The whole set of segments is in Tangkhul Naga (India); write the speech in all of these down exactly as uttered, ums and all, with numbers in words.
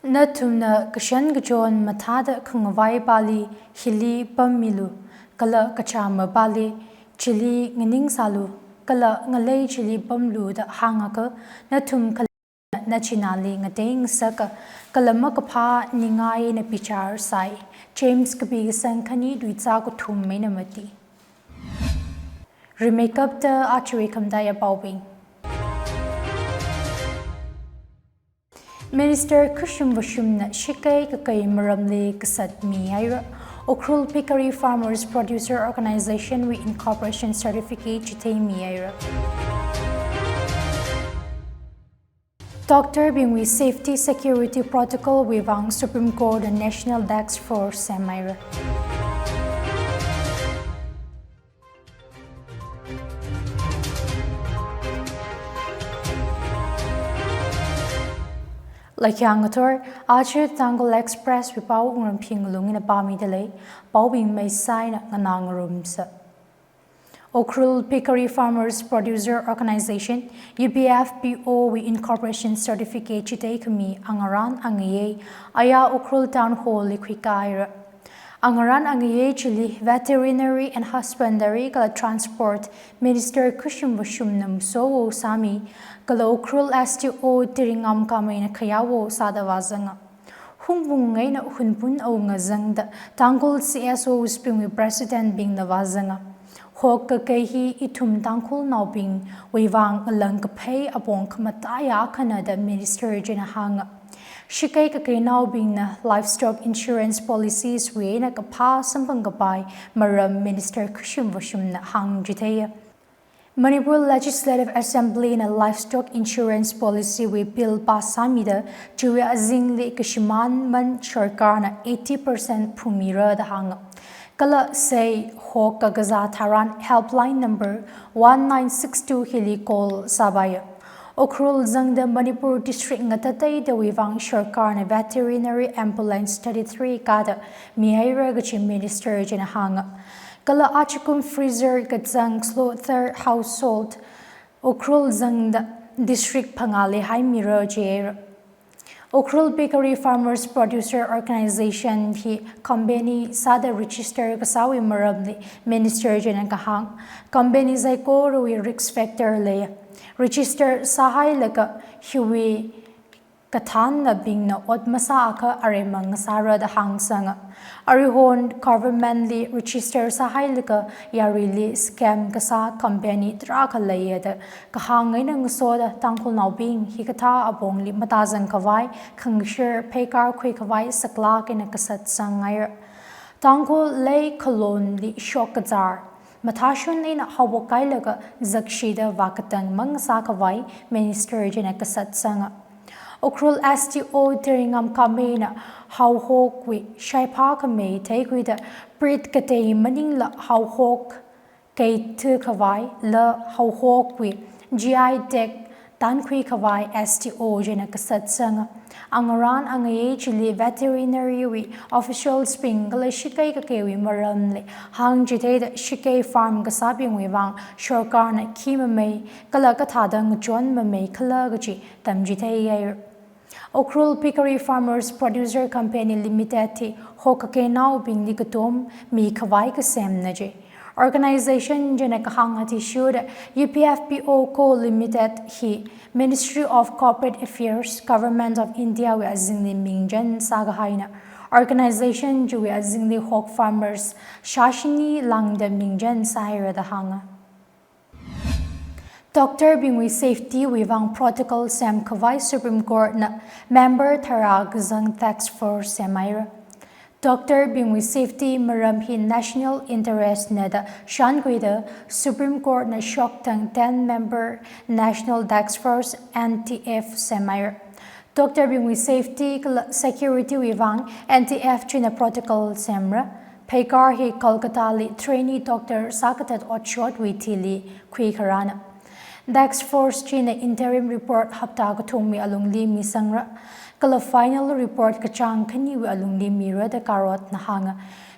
Nathumna kashan kachon mathāda khangavai pali hili pammilu, kala kachama pali chili nganingsālu, kala ngalei chili pamlu da hāngakha, nathum khalei nachināli ngatei ngasaka, kala makaphā ningai eina bichar sāi. James kapi kasang khani tuizā kathum eina mati. Rimeikapta achiwui khamataiya paobing. Minister Khushim Vashumna shakei kakei maramli kasat mihaira. Ukhrul Piggery Farmers Producer Organization wui incorporation certificate chitheimihaira. Doctor bingwui safety security protocol wui vang Supreme Court na National Task Force semhaira. Laikhang ngathor, achi Tangkhul Express wui pao Wungram Phingalung ina pāmida lei, paobing maisai eina nganā ngarumsa. Ukhrul Piggery Farmers Producer Organization, U P F P O wui incorporation certificate chitheikhami angarān angayei, aya Ukhrul Town Hall li khuikāhaira. Angarān angayei chili Veterinary and Husbandry kala Transport Minister Khushim Vashumna masowui sāmi, kala Ukhrul S D O Tiringam Kamei na khayāwui sāda vāzanga. Hungpung eina Hunpun awunga zangda Tangkhul C S Os bingwui President bingna vāzanga. Hok kakei hi ithum Tangkhulnaobingwui vang ngalang kaphei apong khamataiya akhana da Minister china hānga. Shakei kakeinaobingna livestock insurance policies wui eina kaphā samphang kapai maram Minister Khushim Vashumna hāngchitheiya. Manipur Legislative Assembly na Livestock Insurance Policy wui bill pass sāmida, chiwui azingli kashimān man sarkarna eighty percent phungmira da hānga. Kala sei hok kakazā tharan helpline number one nine six two hili call sāpaiya. Ukhrul zangda Manipur district ngatateidawui vang sarkarna veterinary ambulance thirty-three kada mihaira kachi Minister china hānga. Kala achikum freezer kazang slaughter household Ukhrul zangda district phangāli haimira jihaira. Ukhrul Piggery Farmers Producer Organization hi company sāda register kasāwui maramli Minister china kahāng, company saikorawui risk factor lei. Register sāhailaga hiwui kathānnabingna ot masāakha aremang sāra da hāngsanga. Aruihon government li register sāhailaga yaruili scam kasā company tarākha leiya da kahāng eina ngasoda Tangkhulnaobing hikathā apongli matazang khavai, khangashir pheikar khui khavai saklāk eina kasat sanghaira. Tangkhul lei khalonli shok kazār mathāshun eina haophok kailaga zakshida vākatang mang sā khavai Minister china kasat sanga. Ukhrul S D O Tiringam Kamei na haohokwui shaiphā khamei theikhuida breed katei maningla haohok kaithu khavai la haohokwui G I tag tankhui khavai S D O china kasat sanga. Angarān angayei chili veterinary wui officials bing kala shakei kakeiwui maramli hāngchitheida shakei farm kasābingwui vang sarkarna khi mamei kala kathāda ngachon mamei khala kachi tamchitheihaira. Ukhrul Piggery Farmers Producer Company Limited hi hok kakeinaobingli katom mi khavai kasemna ji. Organization china kahāng athishurda U P F P O Co Limited hi Ministry of Corporate Affairs, Government of India wui azingli mingchan sākahaina. Organization chiwui azingli hok farmers shāshini lāngda mingchan sāhaira da hānga. Doctor bingwui safety wui vang protocol sem khavai Supreme Court na member tharā kazang task force semhaira. Doctor bingwui safety maram hi national interest na da shānkhuida Supreme Court na shokthang ten member National Task Force, N T F, semhaira. Doctor bingwui safety kala security wui vang N T F china protocol semra. Pheikar hi Kolkata li trainee doctor sākathat otshotwui thili khuikharāna. Task force china interim report hapta kathumwui alungli misangra, kala final report kachāng khaniwui alungli mira da Karot na hānga.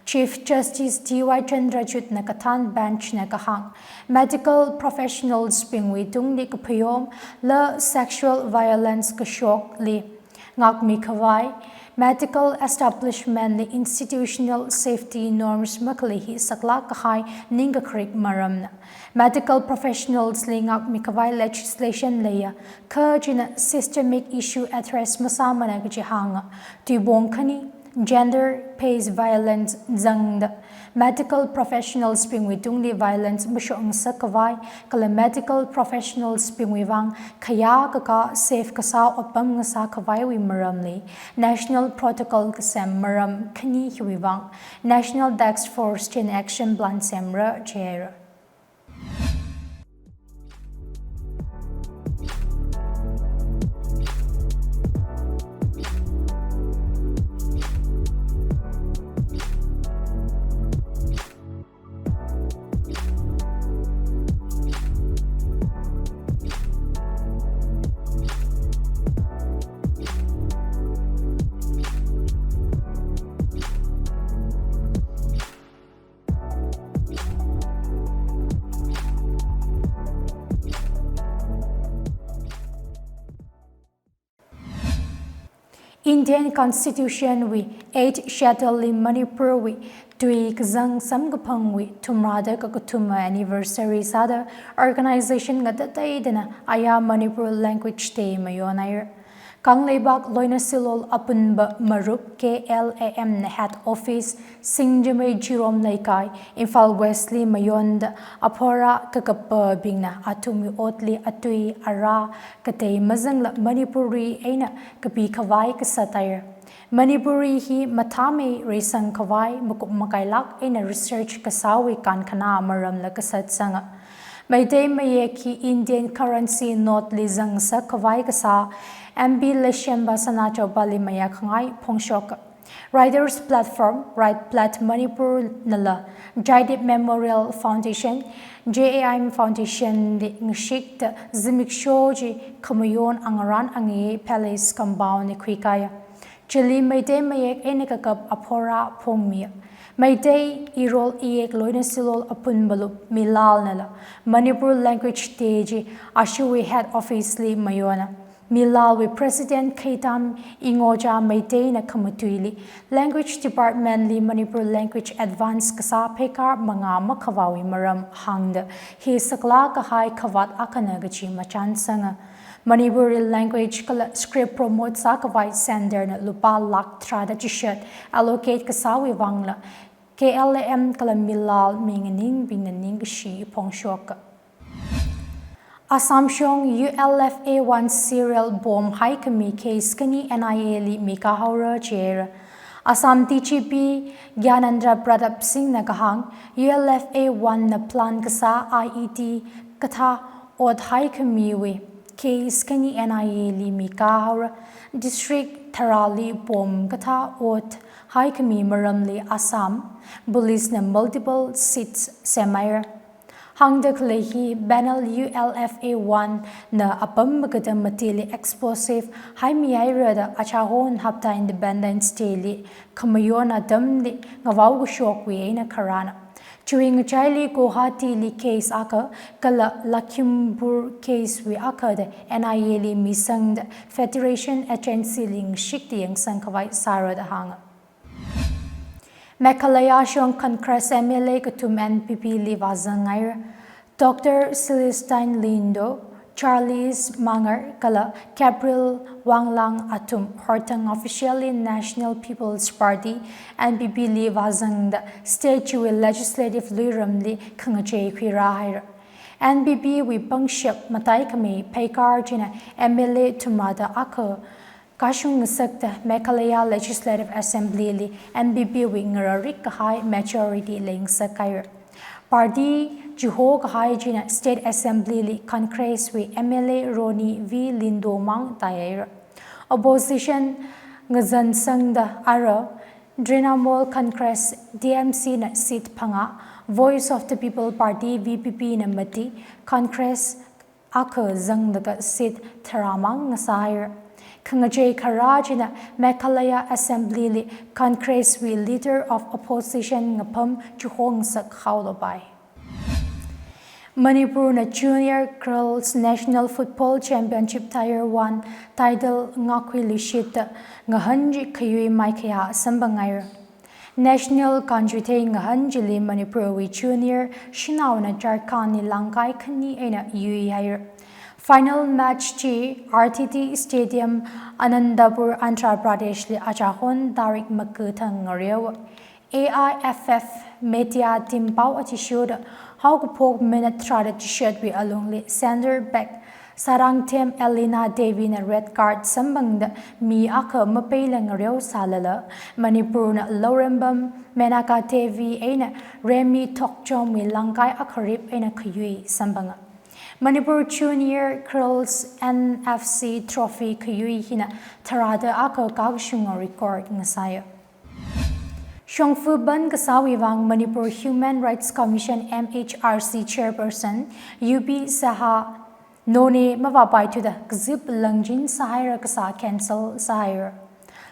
Chief Justice D Y Chandrachud na kathān bench na kahāng, medical professionals bingwui tungli kaphayom la sexual violence kashokli Ngākmi khavai, medical establishment li institutional safety norms makhalei hi saklāk kahai ningkakharik maramna. Medical professionals li ngākmi khavai legislation leiya, kha china systemic issue address masāmana kaji hānga. Tuipong khani, gender based violence zangda medical professionals bingwui tungli violence mashokngasak khavai, kala medical professionals bingwui vang khayā kakā safe kasā otpam ngasā khavaiwui maramli National Protocol kasem maram khani hiwui vang National Task Force china action plan semra jihaira. Indian Constitution wui Eighth Schedule li Manipur wui tui kazang samkaphangwui thumrāda kakathuma anniversary sāda organization ngatateidana aya Manipur Language Day mayonhaira. Kangleipak Loinasilol Apunba Marup K L A M na head office Singjamei Jirom Leikai, Imphal West li mayonda aphora kakapabingna athumwui otli atui ara katei mazangla Manipuri eina kapi khavai kasat haira. Manipuri hi mathāmei reisang khavai makup makailāk eina research kasāwui kankhana maramla kasat sanga. Meitei mayek hi Indian currency note li zangsak khavai kasā M P Leishemba Sanachaobali mayākhangai phongshoka. Writers Platform, Write Platt Manipur nala Jaideep Memorial Foundation, J A I M Foundation li ngashikta zimiksho chi khamayon angarān angi Palace Compound li khuikaya. Chili Meitei mayek eina kakap aphora phongmi. Meitei irol iyek Loinasilol Apunba Marup Milal nala Manipur Language Day chi ashiwui head office li mayona. Milalwui President Kheitam Ingoja Meiteina khamatuili Language Department li Manipur Language advance kasā pheikar mangā makhavāwui maram hāngda hi saklāk kahai khavāt akhana kaji machān sanga. Manipuri language kala script promote sākhavai center na lupā lakh tharāda chishat allocate kasāwui vangla K L A M kala Milal minganingbingna ningkashi phongshoka. Assam shong U L F A one serial bomb haikhami case khani N I A li mikā haora jihaira. Assam D G P Gyanendra Pratap Singh na kahāng, U L F A one na plan kasā I E D kathā ot haikhamiwui case khani N I A li mikā haora. District tharāli bomb kathā ot haikhami maramli Assam Police na multiple seats semhaira. Hāngda khalei hi panel U L F A one na apam makada matili explosive haimihairada achahon hapta Independence Day li khamayon atamli ngavao kashokwui eina kharāna. Chiwui ngachaili Guwahati li case akha kala Lakhimpur case wui akha da N I A li misangda Federation Agency li ngashikta yangsang khavai sāra da hānga. Meghalaya shong Congress M L A kathum N P P li vāzanghaira. Doctor Celestine Lyngdoh, Charles Mangar kala Gabriel Wanglang athum horthang officially National People's Party, N P P li vāzangda state chiwui legislative luiramli khangachei khuirāhaira. N P P wui pangshap mataikhamei pheikar china M L A thumrāda akha kashung ngasakta Meghalaya Legislative Assembly li N P P wui ngararik kahai majority leingasakhaira. Party chiho kahai china State Assembly li Congress wui M L A Roni V Lyngdoh mang tāhaira. Opposition ngazansangda ara Trinamool Congress, T M C na seat phangā, Voice of the People Party, V P P na mati, Congress akha zanglaga seat tharā mang ngasāhaira. Khangachei kharā china Meghalaya Assembly li Congress wui Leader of Opposition ngapham chiho ngasak haolapai. Manipurna Junior Girls National Football Championship Tier one title ngakhuiluishit da ngahānji khayui maikhayā samphanghaira. National kanchuithei ngahān chili Manipurwui junior shanaona Jharkhandli langkai khani eina yuihaira. Final match chi R T T Stadium, Anantapur, Andhra Pradeshli achahon tarik maku thang ngareowa. A I F F media team pao athishurda haokaphok minute tharāda chishatwui alungli center back Sarangthem Elena Devina red card samphangda mi akha mapeila ngareo sālala, Manipurna Lourembam Menaka Devi eina Remi Thokchomwui langkai akharip eina khayui samphanga. Manipur Junior Girls N F C Trophy khayui hina tharāda akha kakashunga record ngasāya. Shongfa ban kasāwui vang Manipur Human Rights Commission, M H R C Chairperson U P Saha Noney mavāpaithuda kazip langchin sāhaira kasā cancel sāhaira.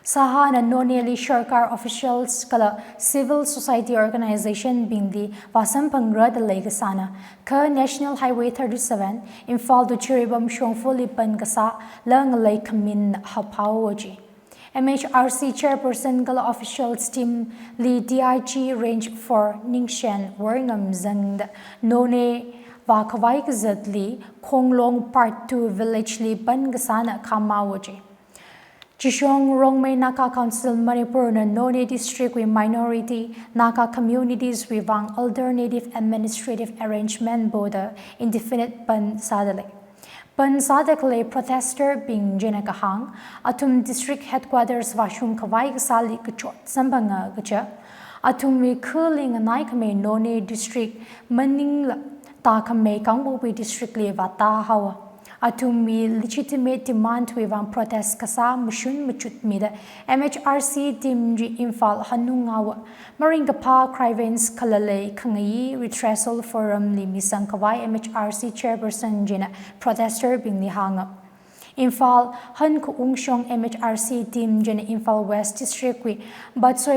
Sahana Noneyli sarkar officials kala civil society organization bingli vāsamphangra da leikasāna, kha National Highway thirty-seven, Imphal to Jiribam shongfali ban kasāla ngalei khamin haophao ji. M H R C chairperson kala officials team li D I G Range four Ningshen Worngam zangda Noney vākhavai kazatli Khonglong Part two village li ban kasāna khamao ji. Chishong Rongmei Naga Council Manipurna Noney district wui minority Naga communities wui vang alternative administrative arrangement boda indefinite ban sādalei. Ban sāda khalei protester bing china kahāng, athum district headquarters vāshung khavai kasāli kachot samphanga kaja. Athumwui khali nganai khamei Noney district maningla tākhamei Kangpokpi district li vātāhaowa. Athumwui legitimate demand wui vang protest kasā mashun machut mida M H R C team chi Imphal hanung ngaowa. Maringkaphā grievance khalalei khangayi redressal forum li misang khavai M H R C chairperson china protester bingli hānga. Imphal hankaung shong M H R C team china Imphal West district wui Batso